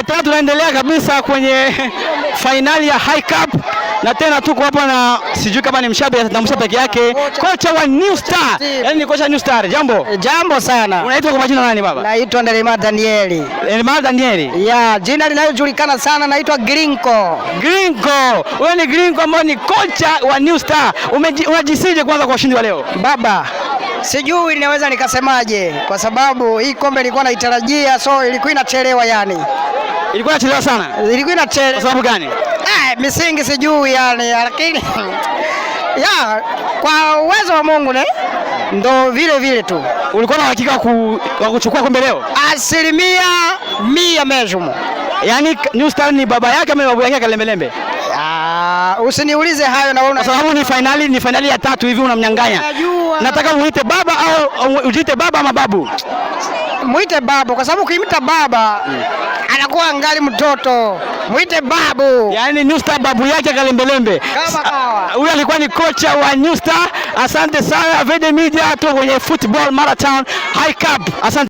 Tena tunaendelea kabisa kwenye fainali ya High Cup na tena tuko hapa na sijui kama ni mshabiki atatambulisha peke yake, kocha wa New Star. Yaani ni kocha New Star. Jambo. Jambo sana. Unaitwa kwa majina nani, baba? Naitwa Ndelema Danieli. Ndelema Danieli. Ya, jina linalojulikana sana naitwa Grinko. Grinko. Wewe ni Grinko ambao ni kocha wa New Star. Unajisije kwanza kwa ushindi wa leo? Baba, sijui ninaweza nikasemaje kwa sababu hii kombe ilikuwa naitarajia, so ilikuwa inachelewa yani. Ilikuwa inachelewa sana. Ilikuwa inachelewa. Kwa sababu gani? Misingi sijui yani, lakini ya kwa uwezo wa Mungu ne ndo vile vile tu. Ulikuwa na uhakika wa kuchukua kombe leo? 100% mejumo. Yaani New Star ni baba yake ama babu yake Kalembelembe? Ah, usiniulize hayo na wewe Kwa sababu ni finali ya tatu hivi unamnyang'anya. Najua. Nataka muite baba au ujiite baba ama babu? Mwite babu kwa sababu ukimta baba anakuwa angali mtoto. Mwite babu. Yaani New Star babu yake Kalembelembe. Kama kawa. Huyu alikuwa ni kocha wa New Star. Asante sana Vede Media, tuko kwenye Football Marathon High Cup. Asante.